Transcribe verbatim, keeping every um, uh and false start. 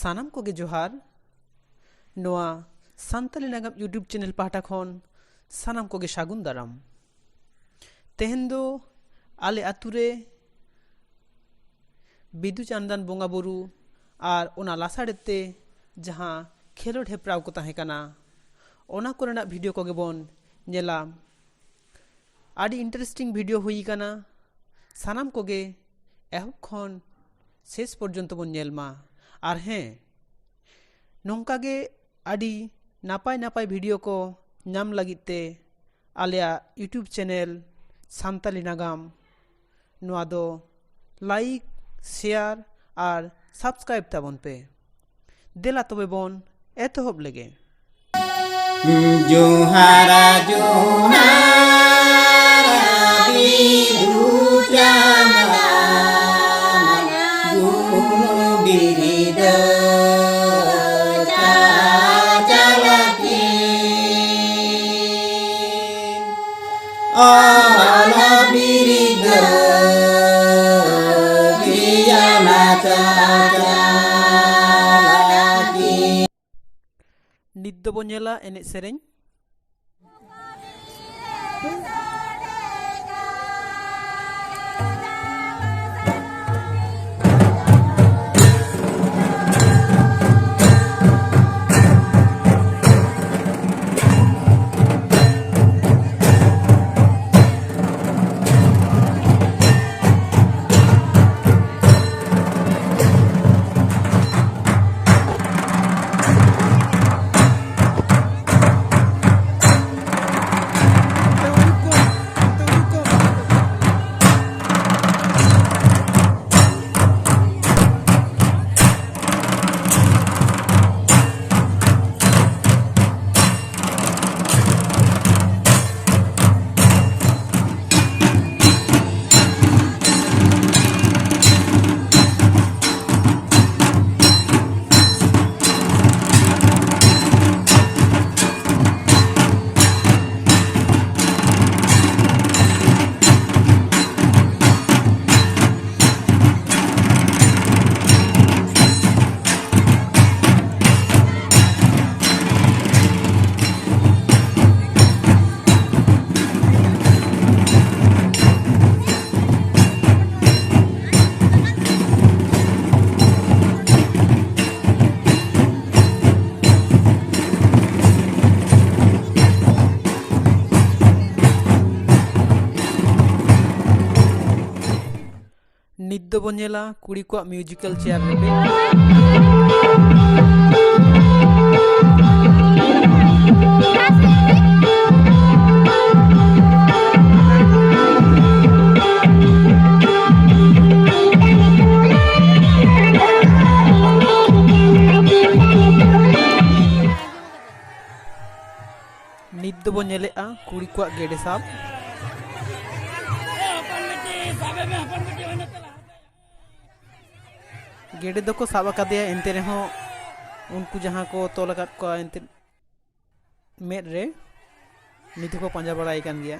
ᱥᱟᱱᱟᱢ ᱠᱚᱜᱮ ᱡᱚᱦᱟᱨ᱾ ᱱᱚᱣᱟ ᱥᱟᱱᱛᱟᱞᱤ ᱱᱟᱜᱟᱢ YouTube ᱪᱮᱱᱮᱞ ᱯᱟᱦᱴᱟ ᱠᱷᱚᱱ ᱥᱟᱱᱟᱢ ᱠᱚᱜᱮ ᱥᱟᱹᱜᱩᱱ ᱫᱟᱨᱟᱢ᱾ ᱛᱮᱦᱮᱧ ᱫᱚ ᱟᱞᱮ ᱟᱛᱳ ᱨᱮ ᱵᱤᱫᱩ ᱪᱟᱸᱫᱟᱱ ᱵᱚᱸᱜᱟ ᱵᱩᱨᱩ ᱟᱨ ᱚᱱᱟ ᱞᱟᱥᱟᱲᱮᱫ ᱛᱮ ᱡᱟᱦᱟᱸ ᱠᱷᱮᱞᱳᱰ ᱦᱮᱯᱨᱟᱣ ᱠᱚ ᱛᱟᱦᱮᱸ ᱠᱟᱱᱟ, ᱚᱱᱟ ᱠᱚᱨᱮᱱᱟᱜ ᱵᱷᱤᱰᱤᱭᱳ ᱠᱚᱜᱮ ᱵᱚᱱ ᱧᱮᱞᱟ᱾ ᱟᱹᱰᱤ ᱤᱱᱴᱟᱨᱮᱥᱴᱤᱝ ᱵᱷᱤᱰᱤᱭᱳ ᱦᱩᱭ ᱟᱠᱟᱱᱟ᱾ ᱥᱟᱱᱟᱢ ᱠᱚᱜᱮ ᱮᱦᱚᱵ ᱠᱷᱚᱱ ᱥᱮᱥ ᱯᱚᱨᱡᱚᱱᱛᱚ ᱵᱚᱱ ᱧᱮᱞ ᱢᱟ᱾ ᱟᱨ ᱦᱮᱸ, ᱱᱚᱝᱠᱟ ᱜᱮ ᱟᱹᱰᱤ ᱱᱟᱯᱟᱭ ᱱᱟᱯᱟᱭ ᱵᱷᱤᱰᱤᱭᱳ ᱠᱚ ᱧᱟᱢ ᱞᱟᱹᱜᱤᱫ ᱛᱮ ᱟᱞᱮᱭᱟᱜ YouTube ᱪᱮᱱᱮᱞ ᱥᱟᱱᱛᱟᱞᱤ ᱱᱟᱜᱟᱢ, ᱱᱚᱣᱟ ᱫᱚ ᱞᱟᱭᱤᱠ, ᱥᱮᱭᱟᱨ ᱟᱨ ᱥᱟᱵᱥᱠᱨᱟᱭᱤᱵ ᱛᱟᱵᱚᱱ ᱯᱮ᱾ ᱫᱮᱞᱟ ᱛᱚᱵᱮ ᱵᱚᱱ ᱮᱛᱚᱦᱚᱵ ᱞᱮᱜᱮ᱾ ᱡᱚᱦᱟᱨ ᱡᱚᱦᱟᱨ ᱵᱤᱫᱩ ᱪᱟᱸᱫᱟᱱ ᱜᱩᱱ ᱵᱤᱨᱤᱫ ᱪᱟᱪᱞᱟᱠᱤᱱ᱾ ᱚᱞ ᱵᱤᱨᱤᱫ ᱜᱮᱭᱟᱱ ᱪᱟᱪᱞᱟᱠᱤᱱ᱾ ᱱᱤᱛ ᱫᱚᱵᱚ ᱧᱮᱞᱟ ᱮᱱᱮᱡ ᱥᱮᱨᱮᱧ᱾ ᱱᱤᱛ ᱫᱚᱵᱚᱱ ᱧᱮᱞᱟ ᱠᱩᱲᱤ ᱠᱚᱣᱟᱜ ᱢᱤᱭᱩᱡᱤᱠᱟᱞ ᱪᱮᱭᱟᱨ ᱨᱮᱯᱮᱡ᱾ ᱱᱤᱛ ᱫᱚᱵᱚᱱ ᱧᱮᱞᱮᱫᱼᱟ ᱠᱩᱲᱤ ᱠᱚᱣᱟᱜ ᱜᱮᱰᱮ ᱥᱟᱵ᱾ ᱜᱮᱰᱮ ᱫᱚᱠᱚ ᱥᱟᱵ ᱟᱠᱟᱫᱮᱭᱟ, ᱮᱱᱛᱮ ᱨᱮᱦᱚᱸ ᱩᱱᱠᱩ ᱡᱟᱦᱟᱸ ᱠᱚ ᱛᱚᱞ ᱟᱠᱟᱫ ᱠᱚᱣᱟ ᱮᱱᱛᱮ ᱢᱮᱫ ᱨᱮ, ᱱᱤᱛ ᱦᱚᱸᱠᱚ ᱯᱟᱸᱡᱟ ᱵᱟᱲᱟᱭ ᱠᱟᱱ ᱜᱮᱭᱟ᱾